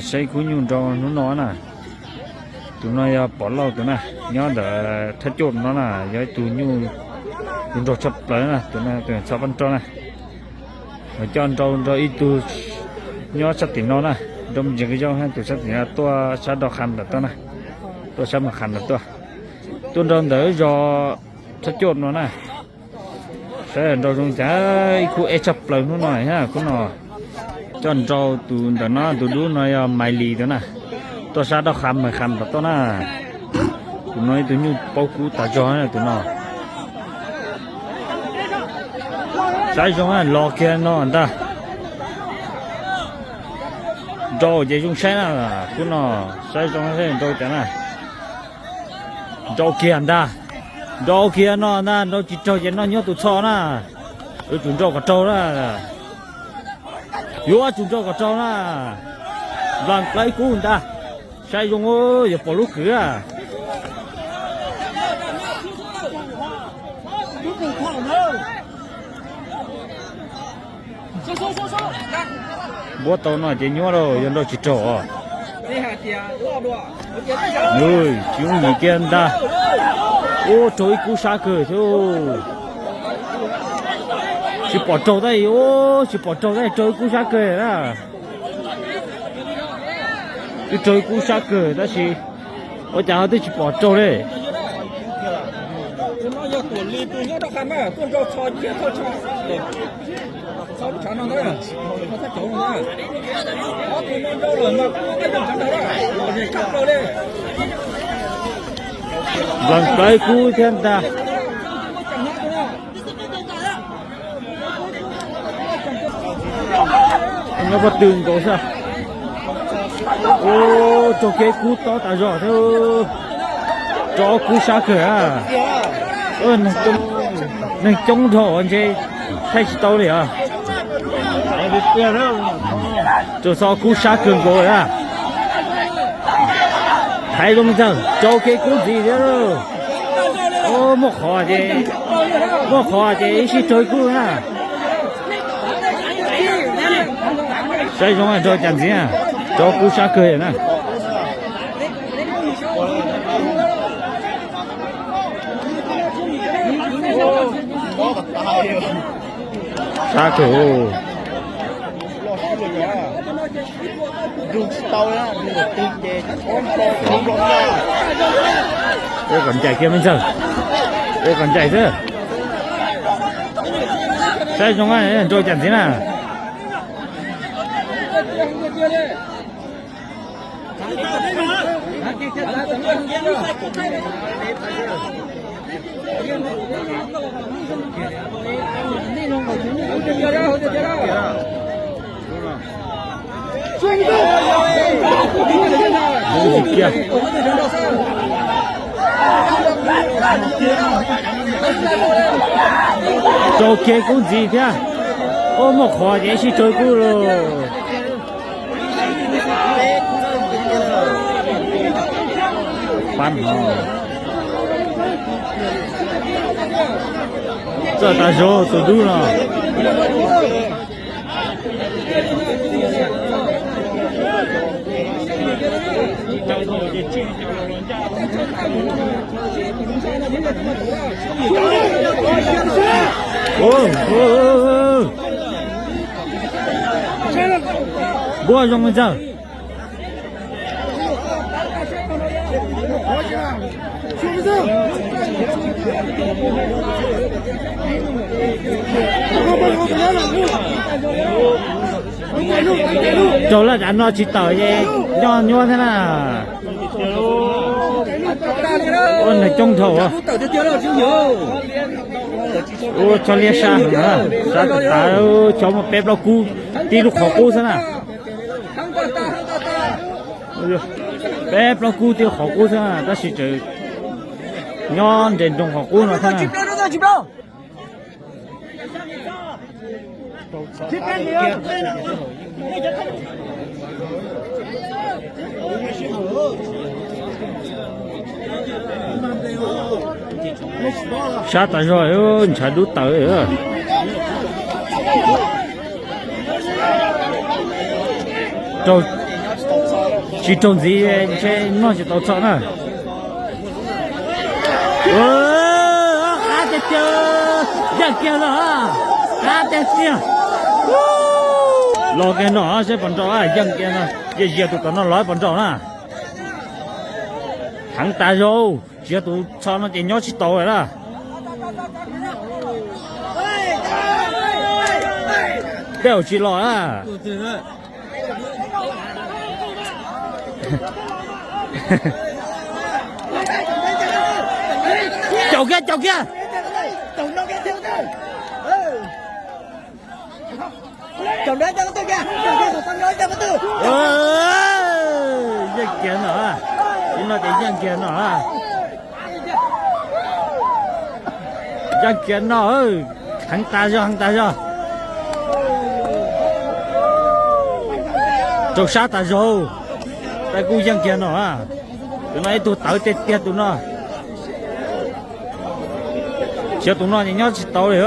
Saib khub nyuj nraug hnub no na. Tus no yog Pov Lauj tus na, nyob ntawm thaj cuaj no na, yog ib tug nyuj, tus nraug tshaj plaws na, tus no tus txhob pab nroj na. Coj nraug nrog ib tug nyob sab tim no na, nraug me ntsis kwv yau, tus sab tim no tuaj sab nraug qha ntawm tuaj na, tuaj sab nraug qha ntawm tuaj. Tuaj nraug ntawm zos thaj cuaj no na. Saib nraug zoo cas, ib khub eb tshaj plaws hnub no, khub no. Coj nraug tus ntawm no, tus dub no yog Maiv Lis tus na, tuaj sab nraug qha Maiv Qha ntawm tuaj na. Tus no ib tug nyuj paub kub tas zog tus no. Saib zoo los kiag no ntag. Nraug ces zoo saib na, khub no. Saib zoo saib nraug cas na. Nraug kiag ntag. Nraug kiag no ntag, nraug tsis raug ces noj nyuab tus txho na. Yuav tsum nraug kom raug na. Yuav tsum nraug kom raug na. Nplas plawv kub ntag. Saib zoo, yuav pom lub kwv a. Npuab tau no ces nyuab lauj, yog nraug tsis raug os. Tsis yooj yim kiag ntag. Ub, raug ib kub sab kawg thiab. Tsis pom raug tab, ub, tsis pom raug tab, raug ib kub sab kawg na. Twb raug ib kub sab kawg tab sis ua cas ho twb tsis pom raug li. Nplas plawv kub thiab ntag. Nyob pob tw nkaus xwb. Ub, raug kiag kub tob tas zog thiab. Raug kub sab kawg a. Neeg coob dhau ntshe thaij tsis tau li os. Raug txog kub sab kawg nkaus a. Thaiv zoo me ntxawg, raug kiag kub ntxiv thiab. Muaj qhov ces, muaj qhov ces ib sij raug kub na. Saib zoo nraug cas ntxiv, raug kub sab kawg na. Sab kawg. Ua kom ncaim kiag me ntxawg, ua kom ncaim xwb. Saib zoo nraug cas ntxiv na. Raug kiag kub ntxiv thiab. Ua muaj qhov ces sib raug kub lauj. Pab no txawj tas zog tus dub no. Npuab zoo me ntxawg. Raug laj dav no tsis tawm es nyob nyuab thiab na. Ua neeg coob dhau. Ua tso liab sab heev na, sab tas tas, tso muaj peb plaub kub tib lub qhov qub xwb na. Peb plaub kub tib lub qhov qub xwb na, tab sis tseem nyob nres nroog qhov qub no thiab na. Sab tas zog, ntshav dub tawv. Raug Tsis raug ntxiv ntshe noj tsis tau txhoj na. Qab tiag tiag, yeej kiag no, qab tiag tiag. Los kiag no seb puas nrau, yeej kiag no, yog zias tus tom no los puas nrau na. Heev tas zog, tsis yog tus txho no ces nyob tsis tau lawm na. Tej zaum tsis los na. Caum kiag, caum kiag. Yeej kiag no, ib no ces yeej kiag no. Yeej kiag no, heev tas zog, heev tas zog. Raug sab tas zog, tab kuj yeej kiag no. Tus no ib tug tawv tiag tiag tus no. Tsis yog tus no ces nyob tsis tau li.